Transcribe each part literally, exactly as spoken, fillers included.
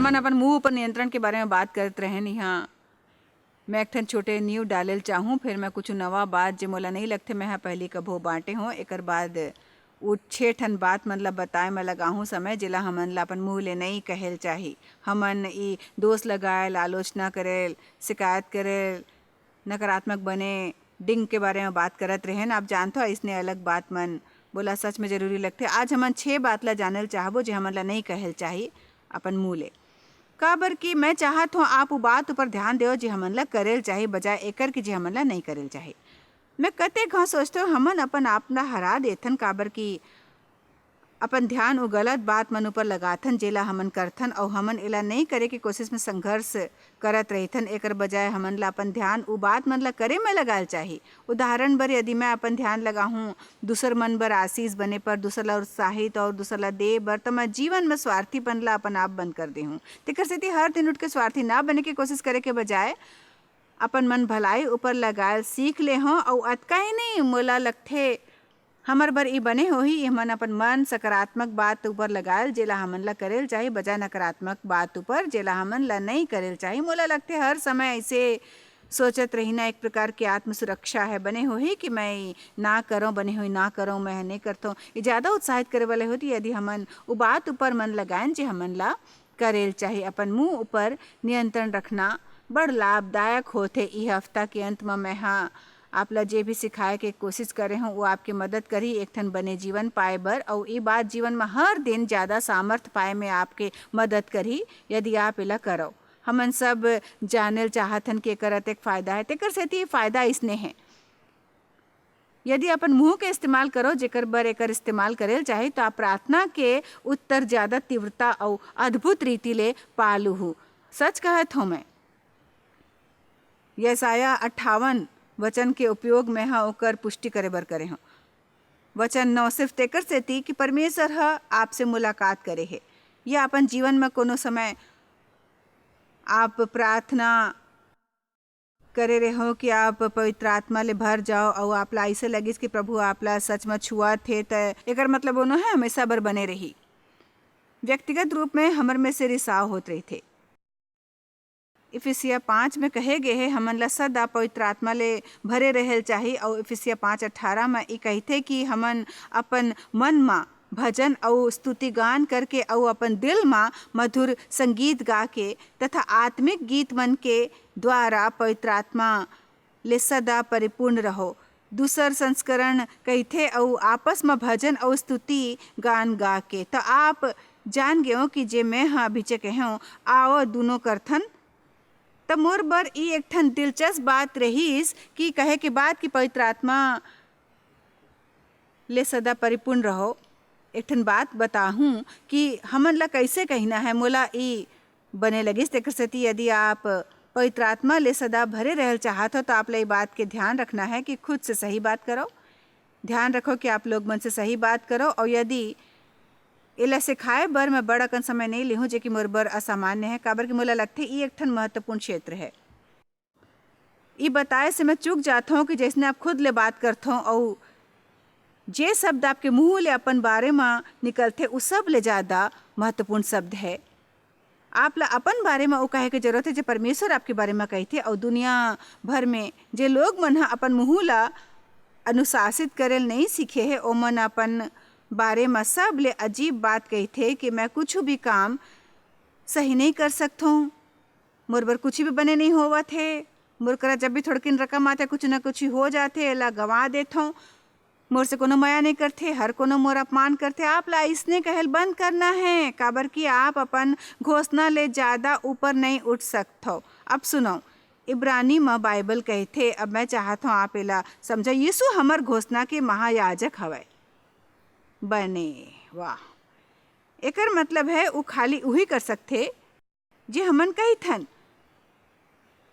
अपन, अपन मुंह ऊपर नियंत्रण के बारे में बात करत रहेन। इहाँ मैं एक ठन छोटे नींव डाले ल चाहूँ, फेर मैं कुछ नवा बात, जे मोला नइ लगथे मैं ह पहिली कभू बांटे हों, एकर बाद उ छे ठन बात मन ला बताए म लगाहूँ समय, जेला हमन ला अपन मुंह ले नइ कहे ल चाही। हमन ई दोष लगाए ल, आलोचना करे ल, शिकायत करे ल, नकारात्मक बने डिंग के बारे में बात करत रहेन। आप जानथो, अइसने अलग बात मन बोला सच में जरूरी लगथे। आज हमन छे बात ला जाने ल चाहबो, जे हमन ला नइ कहे ल चाही अपन मुंह ले। काबर कि मैं चाहत हों, आप उ बात ऊपर ध्यान देव, जे हमन ला करे ल चाही, बजाय एकर कि जे हमन ला नइ करे ल चाही। मैं कतेक घांव सोचथों, हमन अपन आप ला हरा देथन, काबर कि अपन ध्यान उ गलत बात मन ऊपर लगाथन, जेला हमन करथन, अउ हमन एला नइ करे के कोशिश में संघर्ष करत रहिथन। एकर बजाय हमन ला अपन ध्यान उ बात मन ला करे में लगाए ल चाही। उदाहरण बर, यदि मैं अपन ध्यान लगाहूँ दूसर मन बर आशीष बने पर, दूसर ला उत्साहित अउ दूसर ला दे बर, त मैं जीवन में स्वार्थीपन ला अपन आप बंद कर देहूँ। तेकर सेती हर दिन उठ के स्वार्थी ना बने के कोशिश करे के बजाय अपन मन भलाई ऊपर लगाए ल सीख ले हों। अउ अतका ही नहीं, मोला लगथे हमर बर ई बने होही, हमन अपन मन सकारात्मक बात ऊपर लगाए ल, जेला हमन ला करे ल चाही, बजाय नकारात्मक बात ऊपर, जेला हमन ला नइ करे ल चाही। मोला लगथे हर समय अइसे सोचत रहिना एक प्रकार के आत्म सुरक्षा है। बने होही कि मैं ई ना करौं, बने होही ना करौं, मैं ह नइ करथौं, ये ज्यादा उत्साहित करे वाले होती। यदि हमन उ बात ऊपर मन लगाएन, जे हमन ला करे ल चाही, अपन मुंह ऊपर नियंत्रण रखना बड़ लाभदायक होथे। ई हफ्ता के अंत म मैं ह आप ला जे भी सिखाए के कोशिश करे हूँ, वो आपके मदद करही एक ठन बने जीवन पाए बर, अउ ई बात जीवन में हर दिन ज्यादा सामर्थ पाए में आपके मदद करही, यदि आप एला करव। हमन सब जाने ल चाहत हन कि एकर अतेक फायदा है, तेकर सेती फायदा इसने है। यदि अपन मुंह के इस्तेमाल करो, जेकर बर एकर इस्तेमाल करे ल चाही, तो आप प्रार्थना के उत्तर ज्यादा तीव्रता अउ अद्भुत रीति ले पा लूहू। सच कहत हूँ मैं। यसायाह अट्ठावन वचन के उपयोग मैं ह ओकर पुष्टि करे बर करे हूँ। वचन नौ सिर्फ तेकर सेती कि परमेश्वर ह आपसे मुलाकात करे हे, या अपन जीवन में कोनो समय आप प्रार्थना करे रहो कि आप पवित्र आत्मा ले भर जाओ, अउ आप ला अइसे लगिस कि प्रभु आप ला सच में छुअत हे, त एकर मतलब ओनो है हमेशा बर बने रही। व्यक्तिगत रूप में हमर में से रिसाव होत रहिथे। इफिसिया पाँच में कहे गे हे, हमन ला सदा पवित्र आत्मा ले भरे रहे ल चाही, अउ इफिसिया पाँच अठारह में ई कहिथे कि हमन अपन मन म भजन अउ स्तुति गान करके अउ अपन दिल म मधुर संगीत गा के तथा आत्मिक गीत मन के द्वारा पवित्र आत्मा ले सदा परिपूर्ण रहो। दूसर संस्करण कहिथे, अउ आपस म भजन अउ स्तुति गान गा के। त आप जान गेव कि जे मैं ह अभिचे कहेव, आओ, दूनो करथन। त मोर बर ई एक ठन दिलचस्प बात रहिस कि कहे के बाद कि पवित्र आत्मा ले सदा परिपूर्ण रहो। एक ठन बात बताहूँ कि हमन ला कइसे कहिना है, मोला ई बने लगिस। तेकर सेती यदि आप पवित्र आत्मा ले सदा भरे रहल चाहत हो, त आप ला ई बात के ध्यान रखना है कि खुद से सही बात करो। ध्यान रखो कि आप लोग मन से सही बात करो, अउ यदि एला सिखाए बर मैं बड़ अकन समय नइ लेहूँ, जे कि मोर बर असामान्य है, काबर कि मोला लगथे ई एक ठन महत्वपूर्ण क्षेत्र है। ई बताए से मैं चूक जाथौं कि जइसने आप खुद ले बात करथौं अउ जे शब्द आपके मुंह ले अपन बारे म निकलथे, उ सब ले ज्यादा महत्वपूर्ण शब्द है। आप ला अपन बारे म उ कहे के जरूरत है, जे परमेश्वर आपके बारे म कहिथे। अउ दुनिया भर में जे लोग मन ह अपन मुंह ला अनुशासित करे ल नइ सीखे हे, ओमन अपन बारे म सब ले अजीब बात कहिथे कि मैं कुछ भी काम सही नइ कर सकथौं, मोर बर कुछ भी बने नइ होवत हे, मोर करा जब भी थोड़किन रकम आथे, कुछ न कुछ हो जाथे, एला गंवा देथौं। मोर से कोनो मया नइ करथे, हर कोनो मोर अपमान करथे। आप ला अइसने कहे ल बंद करना है, काबर कि आप अपन घोषणा ले ज्यादा ऊपर नइ उठ सकथव। अब सुनव, इब्रानी म बाइबल कहिथे, अब मैं चाहत हौं आप एला समझव, यीशु हमर घोषणा के महायाजक हवय। बने, वाह। एकर मतलब है, उ खाली उही कर सकथे, जे हमन कहिथन।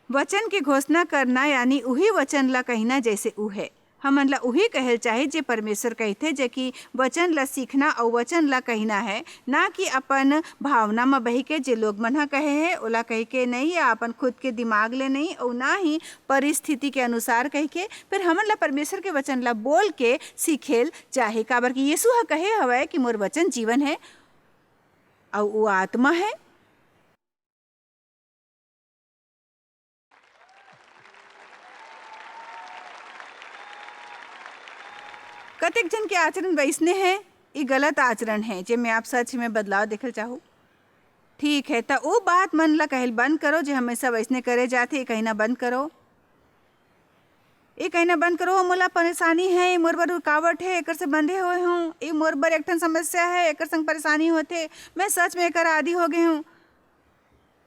वचन के घोषणा करना, यानी उही वचन ला कहिना, जइसे उ है। हमन ला उही कहे ल चाही, जे परमेश्वर कहिथे, जे कि वचन ला सीखना अउ वचन ला कहिना है, ना कि अपन भावना म बहिके, जे लोग मन ह कहे हे, ओला कहिके नइ, या अपन खुद के दिमाग ले नइ, अउ ना ही परिस्थिति के अनुसार कहिके। फिर हमन ला परमेश्वर के वचन ला बोल के सीखे ल चाही, काबर कि यीशु ह कहे हवय कि मोर वचन जीवन है अउ वो आत्मा है। कतेक झन के आचरण वैसने हे, ये गलत आचरण हे, जे में आप सच में बदलाव देखल चाहू। ठीक है, त ओ बात मन ला कहल बंद करो, जे हमेशा वैसने करे जाथे, ये कहना बंद करो। ये कहना बंद करो, "मोला परेशानी है, ये मोर बर रुकावट है, एकर से बंधे हुए हूँ, ये मोर बर एक ठन समस्या है, एकर संग परेशानी होथे, मैं सच में एकर आदी हो गए हूँ।"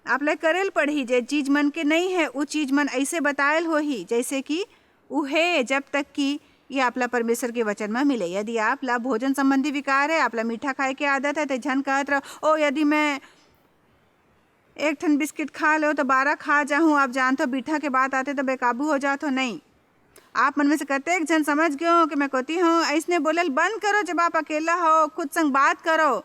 आप ला करल पड़ही, जे चीज मन के नहीं है, वो चीज मन ऐसे बतायल होही, जैसे कि उहे, जब तक कि ये आपला परमेश्वर के वचन म मिले। यदि आपला भोजन संबंधी विकार है, आपला मीठा खाए के आदत है, ते झन कहत रहो, "ओ, यदि मैं एक ठन बिस्किट खा लो, तो बारह खा जाहूँ।" आप जानथो, मीठा के बात आथे, तो बेकाबू हो जाथो। नहीं, आप मन में से कतेक झन समझ गए हो कि मैं कोती हूँ, ऐसने बोलल बंद करो। जब आप अकेला हो, खुद संग बात करो,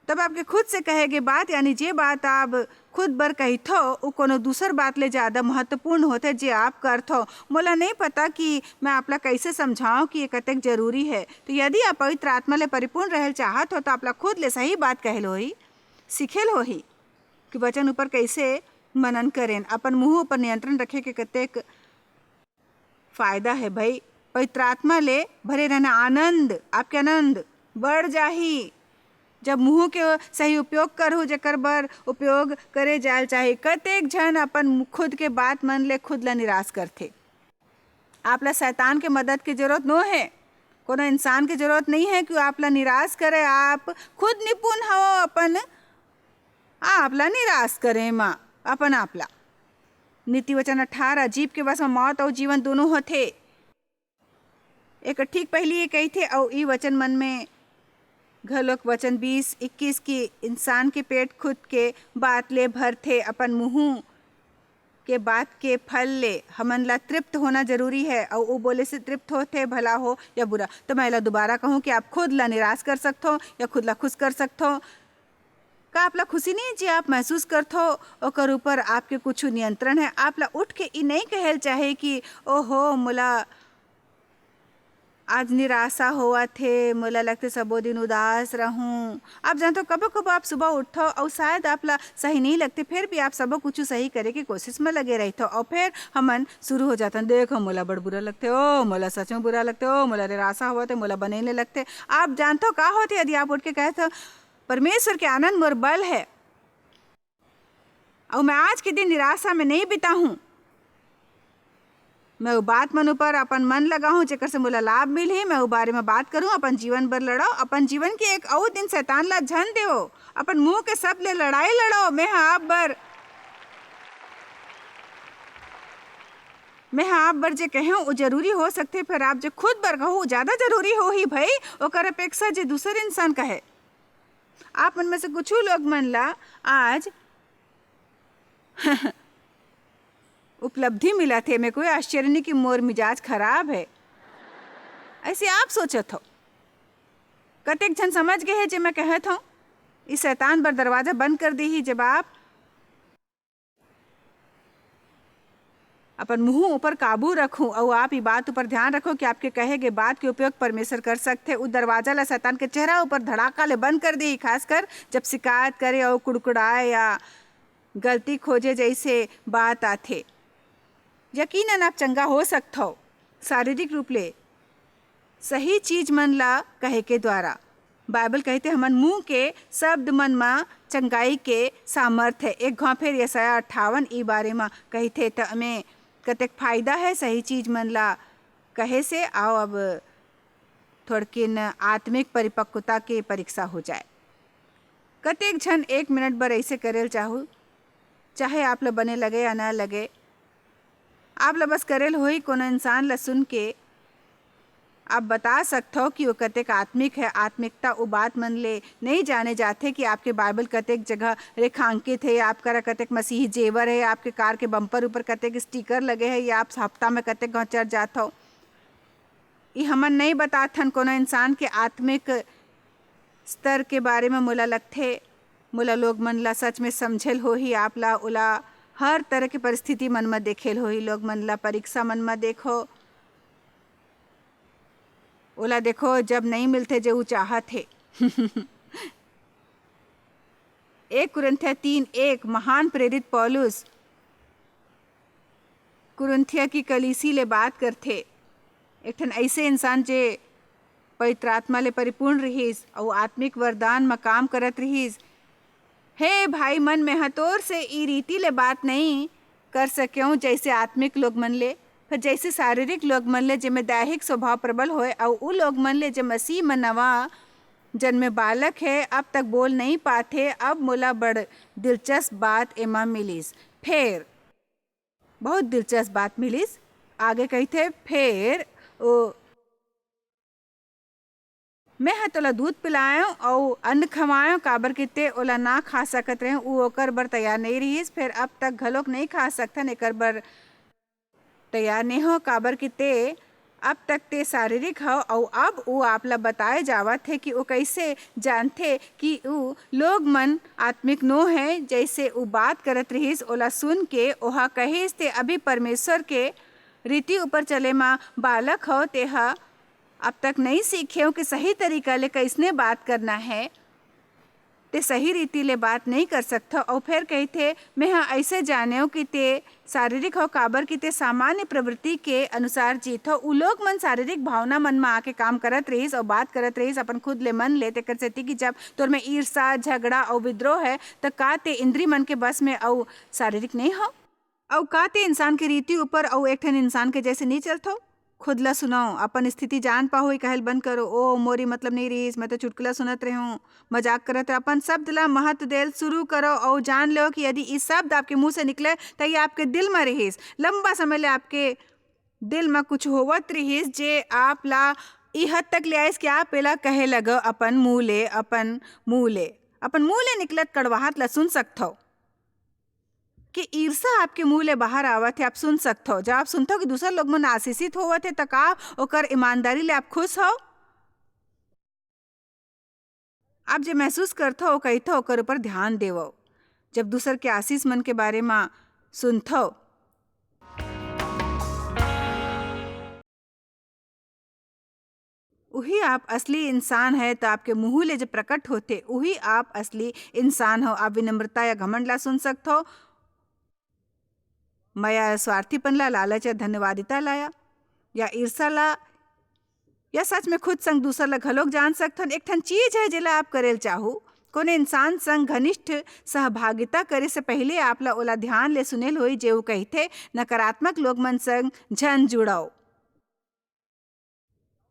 तब आपके खुद से कहे गे बात, यानी जे बात आप खुद बर कहिथो, वो कोनो दूसर बात ले ज्यादा महत्वपूर्ण होथे, जे आप करथो। मोला नहीं पता कि मैं आपला कैसे समझाऊं कि ये कतेक जरूरी है। तो यदि आप पवित्र आत्मा ले परिपूर्ण रहल चाहत हो, तो आपला खुद ले सही बात कहल होही, सिखेल होही कि वचन ऊपर कैसे मनन करेन, अपन मुंह ऊपर नियंत्रण रखे के कतेक फायदा है भाई। पवित्र आत्मा ले भरे रहना, आनंद, आपके आनंद बढ़ जाही। जब मुंह के सही उपयोग करहु, जेकर बर उपयोग करे जायल चाही। कतेक झन अपन खुद के बात मन ले खुद ला निराश करथे। आपला शैतान के मदद के जरूरत नो है, कोनो इंसान के जरूरत नहीं है कि आपला निराश करे। आप खुद निपुण हो अपन आपला निराश करे मा, अपन आपला। नीति वचन अठारह, जीव के वश म मौत अउ जीवन दोनों होथे। एक ठीक पहिली ये कहिथे, अउ ई वचन मन में घलोक वचन बीस इक्कीस की इंसान के पेट खुद के बात ले भरथे, अपन मुंह के बात के फल ले हमन ला तृप्त होना जरूरी है, अउ वो बोले से तृप्त होथे, भला हो या बुरा। तो मैं एला दोबारा कहूँ कि आप खुद ला निराश कर सकथो या खुद ला खुश कर सकथो। का आपला खुशी नहीं, जे आप महसूस करथो, ओकर ऊपर आपके कुछ नियंत्रण है? आपला उठ के ई नहीं कहल चाहे कि "ओहो, मोला आज निराशा होवत हे, मोला लगथे सबो दिन उदास रहूं।" आप जानथो, कभो-कभो आप सुबह उठथो अउ शायद आपला सही नहीं लगथे, फिर भी आप सबो कुछ सही करे के कोशिश में लगे रहिथो, अउ फिर हमन शुरू हो जाथन, "देखो, मोला बड़ बुरा लगथे, ओ, मोला सच में बुरा लगथे, ओ, मोला निराशा होवत हे, मोला बने नहीं लगथे।" आप जानथो का होथे यदि आप उठ के कहथो, "परमेश्वर के आनंद मोर बल है, अउ मैं आज के दिन निराशा में नहीं बिताहूं। मैं वो बात मन ऊपर अपन मन लगाहूं, जेकर से मोला लाभ मिलही। मैं वो बारे में बात करूं, अपन जीवन बर लड़ो, अपन जीवन के एक अउ दिन शैतान ला झन देवो, अपन मुंह के शब्द ले लड़ाई लड़ो। मैं हा आप बर, मैं हा आप बर जे कहे वो जरूरी हो सकथे, फिर आप जे खुद बर कहो, वो ज्यादा जरूरी होही भाई, ओकर अपेक्षा जे दूसर इंसान कहे।" आप मन में से कुछ लोग मन ला आज उपलब्धि मिलत हे, में कोई आश्चर्य नहीं कि मोर मिजाज खराब है, ऐसे आप सोचत हो। कतेक झन समझ गए हे जे मैं कहत हूँ, इस शैतान बर दरवाजा बंद कर दी ही। जब आप अपन मुंह ऊपर काबू रखो अउ आप ई बात ऊपर ध्यान रखो कि आपके कहे गए बात के उपयोग परमेश्वर कर सकथे। उ दरवाजा ला शैतान के चेहरा ऊपर धड़ाका ले बंद कर दी, खासकर जब शिकायत करे अउ कुड़कुड़ाए या गलती खोजे जैसे बात आथे। यकीनन आप चंगा हो सकथव शारीरिक रूप ले, सही चीज मन ला कहे के द्वारा। बाइबल कहते, "हमन मुंह के शब्द मन म चंगाई के सामर्थ है।" एक घाव फिर यशायाह अट्ठावन ई बारे म कहिथे, त में कतेक फायदा है सही चीज मन ला कहे से। आओ अब थोड़किन आत्मिक परिपक्वता के परीक्षा हो जाए। कतेक झन एक मिनट बर ऐसे करेल चाहू, चाहे आप ला बने लगे या ना लगे, आप ला बस करेल होही कोनो इंसान ला सुन के आप बता सकथव कि वो कतेक आत्मिक है। आत्मिकता वो बात मन ले नहीं जाने जाथे कि आपके बाइबल कतेक जगह रेखांकित है, या आप करा कतेक मसीही जेवर है, या आपके कार के बम्पर ऊपर कतेक स्टिकर लगे है, या आप हफ्ता में कतेक गाँव चर्च जाथव। ई हमन नहीं बताथन कोनो इंसान के आत्मिक स्तर के बारे में। मोला लगथे, मोला लोग मन ला सच में समझेल होही, आप ला ओला हर तरह के परिस्थिति मन म देखेल होही। लोग मन ला परीक्षा मन म देखो, ओला देखो जब नहीं मिलथे जे ऊ चाहत हे। एक कुरिन्थिया तीन एक, महान प्रेरित पौलुस कुरिन्थिया की कलीसी ले बात करथे। एक ठन अइसे इंसान जे पवित्र आत्मा ले परिपूर्ण रिहिस अउ आत्मिक वरदान म काम करत रिहिस। हे भाई मन, मेंह तोर से ई रीति ले बात नइं कर सकेंव, जइसे आत्मिक लोग मन ले, फेर जइसे शारीरिक लोग मन ले, जेमे दैहिक स्वभाव प्रबल होय, अउ ऊ लोग मन ले, जे मसीह म नवा जन्मे बालक हे, अब तक बोल नइं पाथे। अब मोला बड़ दिलचस्प बात एमा मिलिस। फेर बहुत दिलचस्प बात मिलिस। आगे कहिथे, "फेर ओ, मेंह तोला दूध पिलायेंव अऊ अन्न खवायेंव, काबर कि तें ओला ना खा सकत रहेंव।" ऊ ओकर बर तैयार नइं रिहिस, फेर अब तक घलोक नइं खा सकथन, एकर बर तैयार नइं हों, काबर कि तें अब तक तें शारीरिक हव, अऊ अब ऊ आप ला बताय जावत हे कि ओ कइसे जानथे कि ऊ लोग मन आत्मिक नो हे। जइसे ऊ बात करत रिहिस, ओला सुन के ओह कहिस, "तें अभी परमेश्वर के रीति ऊपर चले म बालक हव, तेंह अब तक नइं सीखेंव कि सही तरीका ले कइसने बात करना हे। तें सही रीति ले बात नइं कर सकथव।" अऊ फेर कहिथे, "मेंह अइसे जानेंव कि तें शारीरिक हव, काबर कि तें सामान्य प्रवृत्ति के अनुसार जीथव।" ऊ लोग मन शारीरिक भावना मन म आके काम करत रिहिस अऊ बात करत रिहिस अपन खुद ले, मन ले, तेकर सेती कि जब तोर में ईर्षा, झगड़ा अऊ विद्रोह हे, त का तें इंद्री मन के बस में अऊ शारीरिक नइं हव? अऊ का तें इंसान के रीति ऊपर अऊ एक ठन इंसान के जइसे नइं चलथव? खुद ला सुनव, अपन स्थिति जान पाहू, ई कहल बंद करो, "ओ, मोर ई मतलब नइं रिहिस, मैं तो चुटकुला सुनत रहेंव, मजाक करत रहेंव।" अपन शब्द ला महत्व देल शुरू करो अऊ जान लेव कि यदि ई शब्द आपके मुंह से निकले, त ई आपके दिल म रिहिस, लंबा समय ले आपके दिल म कुछ होवत रिहिस, जे आप ला ई हद तक ले आइस कि आप एला कहे लगव अपन मुंह ले, अपन मुंह ले, अपन मुंह ले निकलत कड़वाहट ला सुन सकथव। कि ईर्षा आपके मुंह ले बाहर आवत हे, आप सुन सकथव। जब आप सुनथव कि दूसर लोग मन आशीषित होवत हे, त का ओकर ईमानदारी ले आप खुश हव? आप जे महसूस करथव, कहिथव, ओकर ऊपर ध्यान देवव। जब दूसर के आशीष मन के बारे म सुनथव, उही आप असली इंसान हे, त आपके मुंह ले जे प्रकट होथे, उही आप असली इंसान हो। आप विनम्रता या घमंड ला सुन सकथव, मया या स्वार्थीपन ला, लालच या धन्यवादिता ला, या, या ईर्षा ला, या सच में खुद संग दूसर ला घलोक जान सकथन। एक ठन चीज हे, जेला आप करेल चाहू, कोनो इंसान संग घनिष्ठ सहभागिता करे से पहिले आप ला ओला ध्यान ले सुनेल होई, जे ऊ कहिथे, "नकारात्मक लोग मन संग झन जुड़व।"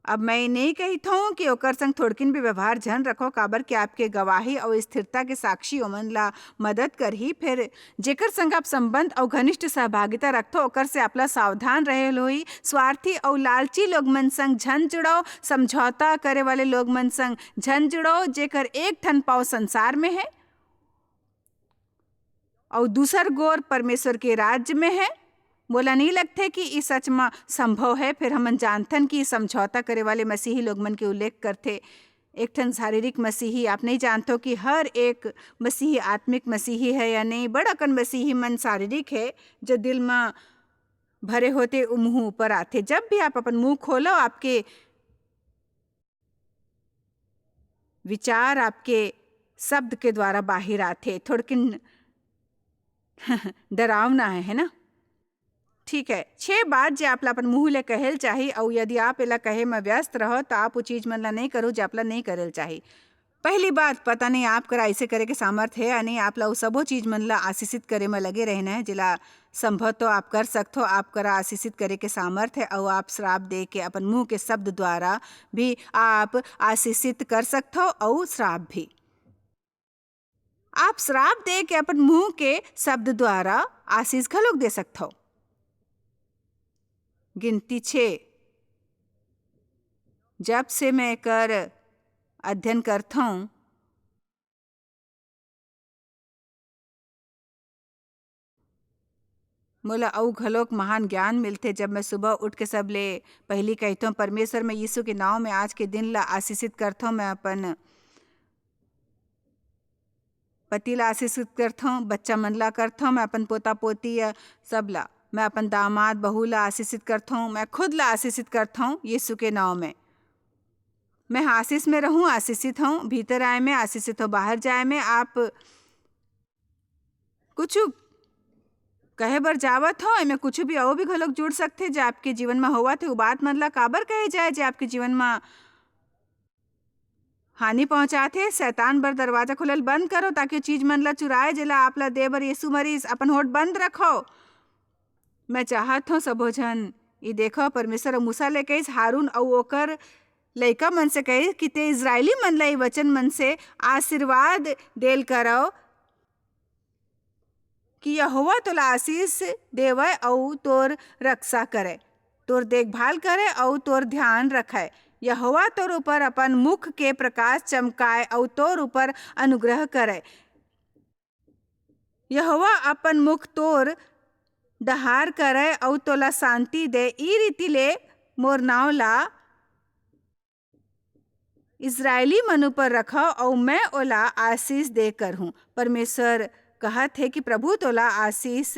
अब मैं ये नइ कहिथौं कि ओकर संग थोड़किन भी व्यवहार झन रखो, काबर कि आपके गवाही अउ स्थिरता के साक्षी ओमन ला मदद करही। फेर जेकर संग आप संबंध अउ घनिष्ठ सहभागिता रखथो, ओकर से आपला सावधान रहे ल होही। स्वार्थी अउ लालची लोग मन संग झन जुड़व, समझौता करे वाले लोग मन संग झन जुड़व, जेकर एक ठन पांव संसार में हे अउ दूसर गोर परमेश्वर के राज्य में हे। मोला नइ लगथे कि ई सच म संभव हे। फेर हमन जानथन कि समझौता करे वाले मसीही लोग मन के उल्लेख करथे। एक ठन शारीरिक मसीही, आप नइ जानथो कि हर एक मसीही आत्मिक मसीही हे या नइ। बड़ अकन मसीही मन शारीरिक हे, जो दिल म भरे होथे, वो मुंह ऊपर आथे। जब भी आप अपन मुंह खोलो, आपके विचार आपके शब्द के द्वारा बाहिर आथे। थोड़किन डरावना हे, है ना? ठीक है, छह बात जे आप ला अपन मुंह ले कहेल चाही, अउ यदि आप एला कहे में व्यस्त रहो, त आप वो चीज मन ला नइ करो, जे आप ला नइ करेल चाही। पहली बात, पता नहीं आप करा ऐसे करे के सामर्थ हे या नहीं, आप ला वो सबो चीज मन ला आशीषित करे में लगे रहना है, जेला संभव तो आप कर सकथो, आप करा आशीषित करे के सामर्थ है, अउ आप श्राप दे के अपन मुंह के शब्द द्वारा भी आप आशीषित कर सकथो, अउ श्राप भी। आप श्राप दे के अपन मुंह के शब्द द्वारा आशीष घलोक दे सकथो। गिनती छे। जब से मैं एकर अध्ययन करथौं, मोला अउ घलोक महान ज्ञान मिलथे। जब मैं सुबह उठ के सबले पहिली कहिथौं, "परमेश्वर, मैं यीशु के नांव में आज के दिन ला आशीषित करथौं, मैं अपन पति ला आशीषित करथौं, बच्चा मन ला करथौं, मैं अपन पोता पोती या सब ला, मैं अपन दामाद बहू ला आशीषित करथौं, मैं खुद ला आशीषित करथौं यीशु के नांव में।" मैं आशीष में रहूं, आशीषित हूं, भीतर आए में आशीषित हो, बाहर जाए में आप कुछ कहे बर जावत हो, एमे कुछ भी अउ भी घलोक जुड़ सकथे, जे आपके जीवन म होवत हे, वो बात मन ला काबर कहे जाए, जे आपके जीवन म हानि पहुंचाथे। शैतान बर दरवाजा खोलल बंद करो, ताकि चीज मन ला चुराए, जेला आप ला दे बर यीशु मरीस। अपन होठ बंद रखो। मैं चाहत हूँ, सबो झन, ई देखो, परमेश्वर मूसा ले कहिस, हारून अउ ओकर लइका मन से कहिस कि ते इजरायली मन ला ई वचन मन से आशीर्वाद देल करव कि यहोवा तोला आशीष देवय अउ तोर रक्षा करय, तोर देखभाल करय अउ तोर ध्यान रखय। यहोवा तोर ऊपर अपन मुख के प्रकाश चमकाय अउ तोर ऊपर अनुग्रह करय। यहोवा अपन मुख तोर डहार करय अउ तोला शांति दे। ई रीति ले मोर नांव ला इजरायली मन ऊपर रखव अउ मैं ओला आशीष दे करहूं। परमेश्वर कहत हे कि प्रभु तोला आशीष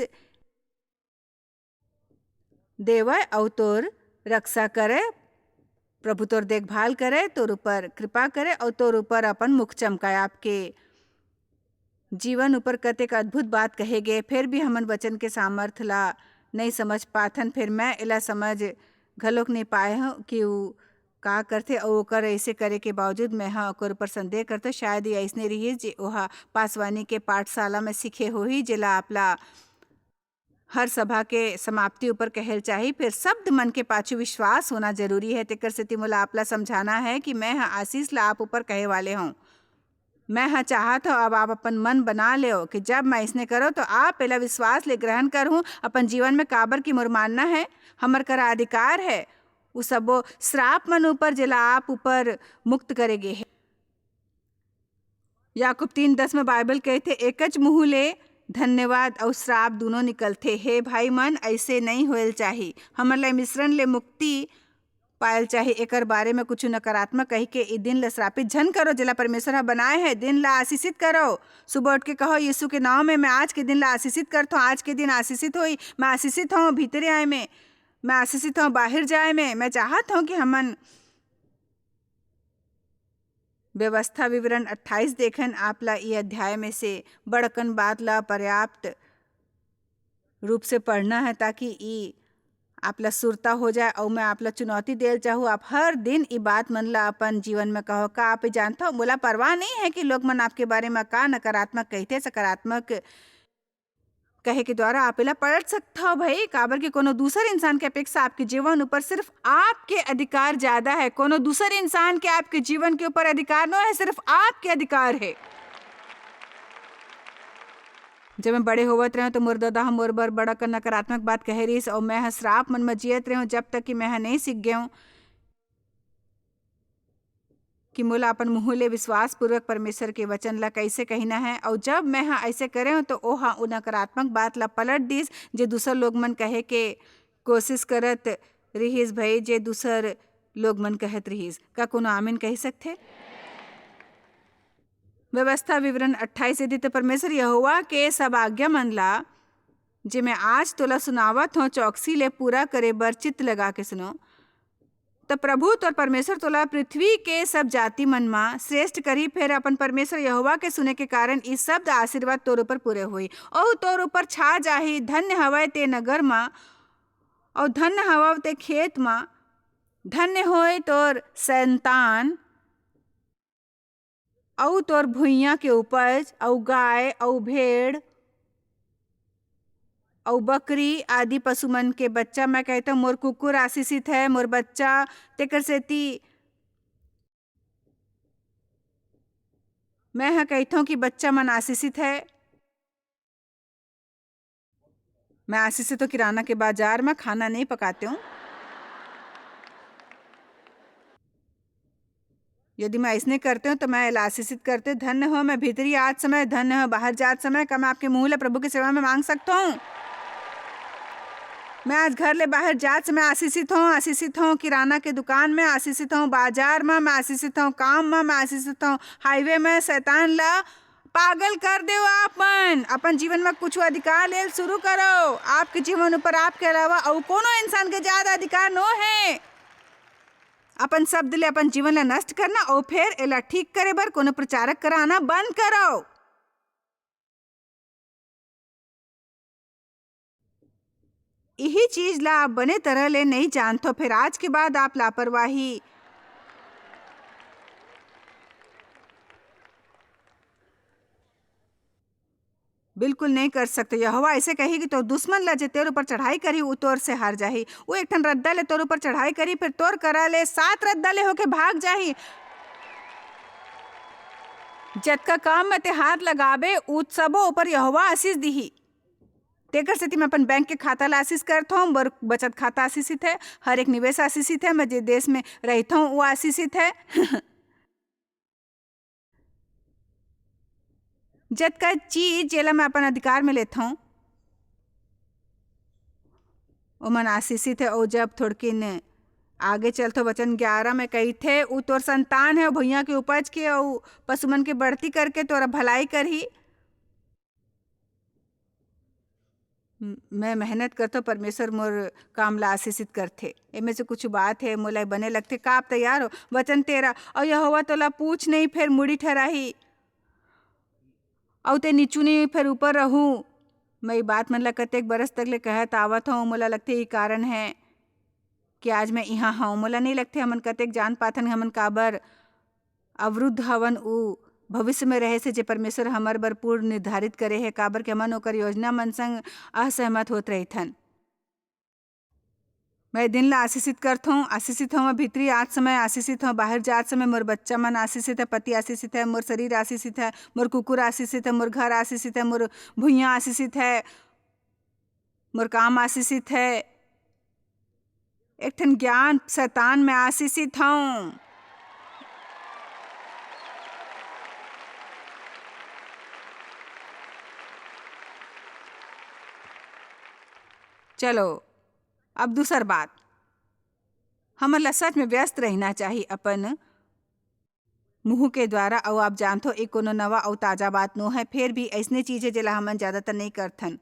देवय अउ तोर रक्षा करय। प्रभु तोर देखभाल करय, तोर ऊपर कृपा करय अउ तोर ऊपर अपन मुख चमकाय। आपके जीवन ऊपर कतेक अद्भुत बात कहे गे, फेर भी हमन वचन के सामर्थ ला नइ समझ पाथन। फेर मैं एला समझ घलोक नइ पाए हूँ कि ऊ का करथे, अउ ओकर ऐसे करे के बावजूद मैं ह ओकर ऊपर संदेह करथों। शायद ये अइसने रिहिस जे ओहा पासवानी के पाठशाला में सीखे होही, जेला आप ला हर सभा के समाप्ति ऊपर कहेल चाही। फेर शब्द मन के पाछू विश्वास होना जरूरी है। तेकर सेती मोला आप ला समझाना है कि मैं ह आशीष ला आप ऊपर कहे वाले हूँ। मैं ह चाहत हूँ, अब आप अपन मन बना लेव कि जब मैं इसने करो तो आप एला विश्वास ले ग्रहण करहूँ अपन जीवन में, काबर कि मोर मानना है, हमर करा अधिकार है, उ सबो श्राप मन ऊपर जेला आप ऊपर मुक्त करे गे हे। याकूब तीन दस में बाइबल कहथे, "एकच मुंह ले धन्यवाद अउ श्राप दुनों निकलथे।" हे भाई मन, ऐसे नहीं होएल चाही। हमन ला मिश्रण ले मुक्ति पायल चाही। एकर बारे में कुछ नकारात्मक कहि के ई दिन ला श्रापित झन करो, जेला परमेश्वर ह बनाए है। दिन ला आशीषित करो। सुबह उठ के कहो, "यीशु के नाम में मैं आज के दिन ला आशीषित करथों। आज के दिन आशीषित होई। मैं आशीषित हूँ भीतरे आए में, मैं आशीषित हूँ बाहर जाए में।" मैं चाहत हूँ कि हमन व्यवस्था विवरण अट्ठाईस देखन। आप ला ई अध्याय में से बड़कन बात ला पर्याप्त रूप से पढ़ना है, ताकि ई आप ला सुरता हो जाए। अउ मैं आप ला चुनौती देल चाहूँ, आप हर दिन ई बात मन ला अपन जीवन में कहो। का आप ई जानथव, मोला परवाह नहीं है कि लोग मन आपके बारे में का नकारात्मक कहते, सकारात्मक कहे के द्वारा आप एला पलट सकथव भाई, काबर कि कोनो दूसर इंसान के अपेक्षा आपके जीवन ऊपर सिर्फ आपके अधिकार ज्यादा है। कोनो दूसर इंसान के आपके जीवन के ऊपर अधिकार नो है, सिर्फ आपके अधिकार है। जब मैं बड़े होवत रहेंव, तो मोर ददा ह मोर बर बड़ा कन नकारात्मक बात कहे रिहिस, अउ मैं ह श्राप मन म जियत रहेंव, जब तक कि मैं ह नहीं सीख गेंव कि मोला अपन मुंह ले विश्वास पूर्वक परमेश्वर के वचन ला कैसे कहना है। अउ जब मैं ह ऐसे करेंव, तो ओहा उ नकारात्मक बात ला पलट दिस, जे दूसर लोग मन कहे के कोशिश करत रिहिस भई, जे दूसर लोग मन कहत रिहिस। का कोनो आमीन कहि सकथे? व्यवस्था विवरण अट्ठाईस, यदि तो परमेश्वर यहोवा के सब आज्ञा मन ला, जे मैं आज तोला सुनावत हूँ, चौकसी ले पूरा करे बर चित्त लगा के सुनो, त प्रभु तोर परमेश्वर तोला पृथ्वी के सब जाति मन म श्रेष्ठ करही। फेर अपन परमेश्वर यहोवा के सुने के कारण ई शब्द आशीर्वाद तोर ऊपर पूरे होही, अउ तोर ऊपर छा जाही। धन्य हवय ते नगर म, अउ धन्य हवय ते खेत म। धन्य होय तोर संतान, अउ तोर भुइयां के उपज, अउ गाय, अउ भेड़, अउ बकरी आदि पशु मन के बच्चा। मैं कहता हूँ, मोर कुकुर आशीषित है, मोर बच्चा। तेकर सेती मैं ह कहता हूँ कि बच्चा मन आशीषित है। मैं आशीषित हूँ, किराना के बाजार में खाना नहीं पकाते हूँ। यदि मैं ऐसने करते हूँ, तो मैं एला आशीषित करते, "धन्य हो, मैं भीतरी आत समय धन्य हो, बाहर जात समय।" का मैं आपके मुंह ला प्रभु की सेवा में मांग सकता हूँ? मैं आज घर ले बाहर जात समय आशीषित हूँ, आशीषित हूँ किराना के दुकान में, आशीषित हूँ बाजार में, मैं आशीषित हूँ काम में, मैं आशीषित हूँ हाईवे में। शैतान ला पागल कर देव आप मन। अपन जीवन में कुछ अधिकार लेल शुरू करो। आपके जीवन ऊपर आपके अलावा अउ कोनो इंसान के ज्यादा अधिकार नो है। अपन शब्द ले अपन जीवन ला नष्ट करना अउ फेर एला ठीक करे बर कोनो प्रचारक करा आना बंद करो। इही चीज ला आप बने तरह ले नइ जानथो, फिर आज के बाद आप लापरवाही बिल्कुल नइ कर सकते। यहोवा ऐसे कही कि तोर दुश्मन ला जे तोर ऊपर चढ़ाई करही, उ तोर से हार जाही। उ एक ठन रद्दा ले तोर ऊपर चढ़ाई करही, फिर तोर करा ले सात रद्दा ले होके भाग जाही। जतका काम में ते हाथ लगाबे, उ सबो ऊपर यहोवा आशीष दिही। तेकर सेती मैं अपन बैंक के खाता ला आशीष करथौं, मोर बचत खाता आशीषित है, हर एक निवेश आशीषित है, मैं जे देश में रहिथौं, वो आशीषित है। जतका चीज जेला मैं अपन अधिकार में लेथौं, ओमन आशीषित है। अउ जब थोड़किन आगे चलथो, वचन ग्यारह में कहिथे, "उ तोर संतान है, भुइयां के उपज के, अउ पशुमन के बढ़ती करके तोरा भलाई करही।" म-, मैं मेहनत करथौं, परमेश्वर मोर काम ला आशीषित करथे। एमे से कुछ बात है, मोला बने लगथे, का आप तैयार हो? वचन तेरह, "अउ यहोवा तोला पूछ नहीं, फेर मुड़ी ठहराही, अउ ते नीचू नहीं, फेर ऊपर रहू।" मैं ई बात मन ला कतेक बरस तक ले कहत आवत हौं, मोला लगथे ई कारण है कि आज मैं इहाँ हौं। मोला नहीं लगथे हमन कतेक जान पाथन, हमन काबर अवरुद्ध हवन, उ भविष्य में रहे से जे परमेश्वर हमर बर पूर्व निर्धारित करे हे, काबर कि हमन ओकर योजना मन संग असहमत होत रहिथन। मैं दिन ला आशीषित करथौं, आशीषित हौं, भीतरी आत समय आशीषित हौं, बाहर जात समय मोर बच्चा मन आशीषित है, पति आशीषित है, मोर शरीर आशीषित है, मोर कुकुर आशीषित है, मोर घर आशीषित है, मोर भुइयां आशीषित है, मोर काम आशीषित है। एक ठन ज्ञान शैतान में आशीषित हौं। चलो, अब दूसर बात, हमन ला सच में व्यस्त रहना चाही अपन मुंह के द्वारा। अउ आप जानथो, ए कोनो नवा अउ ताजा बात नो है, फेर भी अइसने चीज है जेला हमन ज्यादातर नहीं करथन।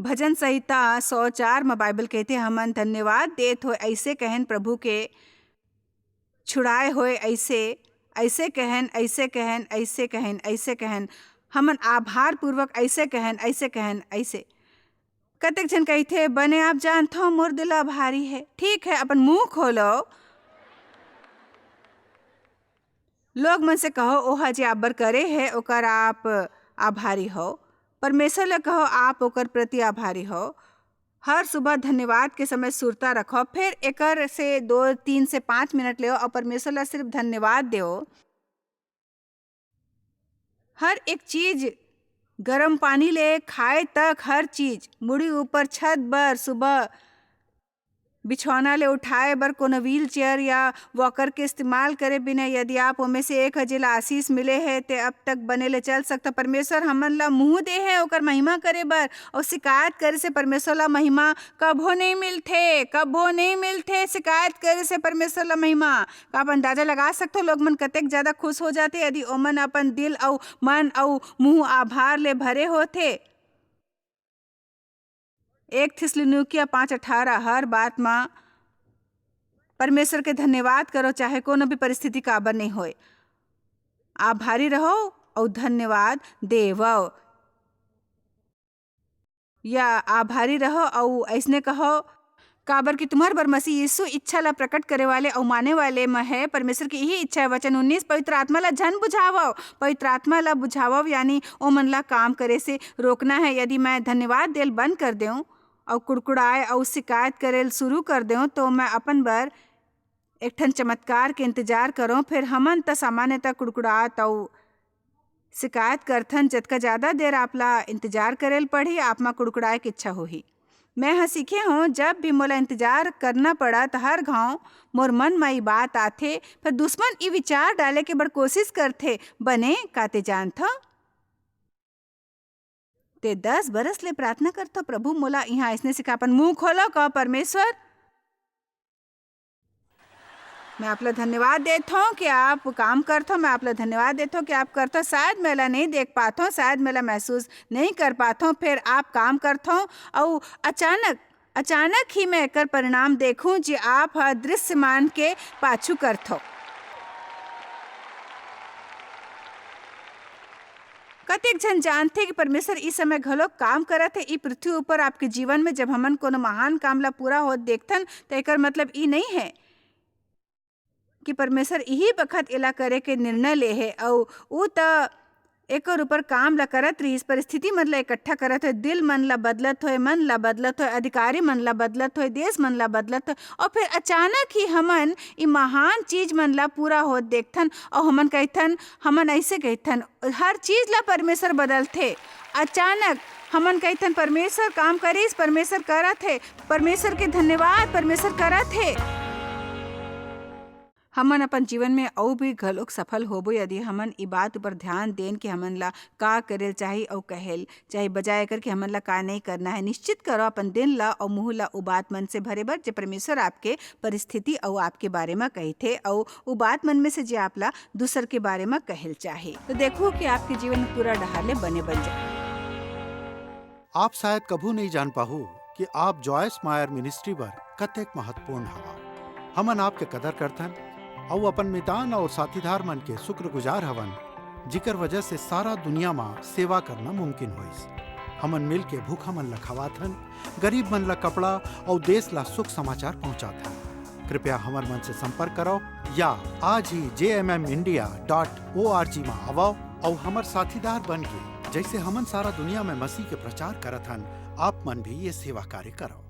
भजन संहिता सौ चार म बाइबल कहथे, "हमन धन्यवाद देत होय अइसे कहन प्रभु के, छुड़ाए होय अइसे, अइसे कहन, अइसे कहन, अइसे कहन, अइसे कहन, हमन आभार पूर्वक अइसे कहन, अइसे कहन, अइसे।" कतेक झन कहिथे, "बने आप जानथो, मोर दिल आभारी है।" ठीक है, अपन मुंह खोलो। लोग मन से कहो, ओहा जे आप बर करे हे, ओकर आप आभारी हो। परमेश्वर ल कहो, आप ओकर प्रति आभारी हो। हर सुबह धन्यवाद के समय सुरता रखो, फिर एकर से दो, तीन से पाँच मिनट लेओ और परमेश्वर ल सिर्फ धन्यवाद देओ। हर एक चीज, गरम पानी ले खाए तक, हर चीज, मुड़ी ऊपर, छत बर, सुबह बिछौना ले उठाए बर कोनो व्हील चेयर या वॉकर के इस्तेमाल करे बिना यदि आप ओमे से एक ह जेला आशीष मिले हे, ते अब तक बने ले चल सकता। परमेश्वर हमन ला मुंह दे हे ओकर महिमा करे बर, अउ शिकायत करे से परमेश्वर ला महिमा कभो नहीं मिलथे, कभो नहीं मिलथे शिकायत करे से परमेश्वर ला महिमा। का आप अंदाजा लगा सकथो, लोग मन कतेक ज्यादा खुश हो जाथे यदि ओमन अपन दिल अउ मन अउ मुंह आभार ले भरे होथे? एक थिस्सलुनीकिया पाँच अठारह, हर बात म परमेश्वर के धन्यवाद करो, चाहे कोनो भी परिस्थिति काबर नहीं होए। आभारी रहो अउ धन्यवाद देवो। या आभारी रहो अउ अइसने कहो, काबर कि तुम्हर बर मसीह यीशु इच्छा ला प्रकट करे वाले अउ माने वाले म है। परमेश्वर की यही इच्छा है। वचन उन्नीस, पवित्र आत्मा ला झन बुझावव, पवित्र आत्मा ला बुझावव, यानी ओमन ला काम करे से रोकना है। यदि मैं धन्यवाद देल बंद कर देऊं अउ कुड़कुड़ाए अउ शिकायत करेल शुरू कर देऊं, तो मैं अपन बर एक ठन चमत्कार के इंतजार करो। फिर हमन त सामान्यतः कुड़कुड़ात अउ शिकायत करथन, जतका ज्यादा देर आप ला इंतजार करेल पड़ही, आप मा कुड़कुड़ाए के इच्छा होही। मैं ह सीखे हूँ, जब भी मोला इंतजार करना पड़ा, त हर घाव मोर मन म ई बात आथे, पर दुश्मन ई विचार डाले के बड़ कोशिश करथे, "बने, का ते जानथव? ते दस बरस ले प्रार्थना करथव, प्रभु मोला इहाँ अइसने सिखा।" अपन मुंह खोलो, कहो, "परमेश्वर, मैं आप ला धन्यवाद देत हौं कि आप काम करथव, मैं आप ला धन्यवाद देत हौं कि आप करथव। शायद मैं एला नहीं देख पाथव, शायद मैं एला महसूस नहीं कर पाथव, फिर आप काम करथव अउ अचानक, अचानक ही मैं एकर परिणाम देखूं जे आप ह दृश्यमान के पाछू करथव।" कतेक झन जानथे कि परमेश्वर इस समय घलो काम करत हे ई पृथ्वी ऊपर आपके जीवन में? जब हमन कोनो महान काम ला पूरा होत देखथन, त एकर मतलब ई नहीं है कि परमेश्वर इही बखत एला करे के निर्णय ले हे, अउ ऊ त एकर ऊपर काम ला करत रिहिस, परिस्थिति मन ला इकट्ठा करत होय, दिल मन ला बदलत होय, मन ला बदलत होय, अधिकारी मन ला बदलत होय, देश मन ला बदलत होय, और फिर अचानक ही हमन ई महान चीज मन ला पूरा होत देखथन, और हमन कहथन, हमन ऐसे कहथन, हर चीज ला परमेश्वर बदलथे। अचानक हमन कहथन, परमेश्वर काम करिस, परमेश्वर करत हे, परमेश्वर के धन्यवाद, परमेश्वर करत हे। हमन अपन जीवन में अउ भी घलोक सफल होबो, यदि हमन ई बात ऊपर ध्यान देन कि हमन ला का करेल चाही अउ कहेल चाही, बजाय एकर कि हमन ला का नहीं करना है। निश्चित करो अपन दिन ला अउ मुंह ला उ बात मन से भरे बर, जे परमेश्वर आपके परिस्थिति अउ आपके बारे में कहिथे, अउ उ बात मन में से जे आप ला दूसर के बारे में कहेल चाही। तो देखो कि आपके जीवन पूरा डहार ले बने बन जाए। आप शायद कभू नहीं जान पाहू कि आप जॉयस मायर मिनिस्ट्री बर कतेक महत्वपूर्ण हवा। हमन आपके कदर करथन अउ अपन मितान और साथीदार मन के शुक्रगुजार हवन, जिकर वजह से सारा दुनिया मा सेवा करना मुमकिन होइस। हमन मिल के भूखा मन ला खवाथन, गरीब मन ला कपड़ा और देश ला सुख समाचार पहुंचाथन। कृपया हमर मन से संपर्क करो या आज ही जे M M India dot O R G मा आवो और हमर साथीदार बन के, जैसे हमन सारा दुनिया में मसीह के प्रचार करत हन, आप मन भी ये सेवा कार्य करो।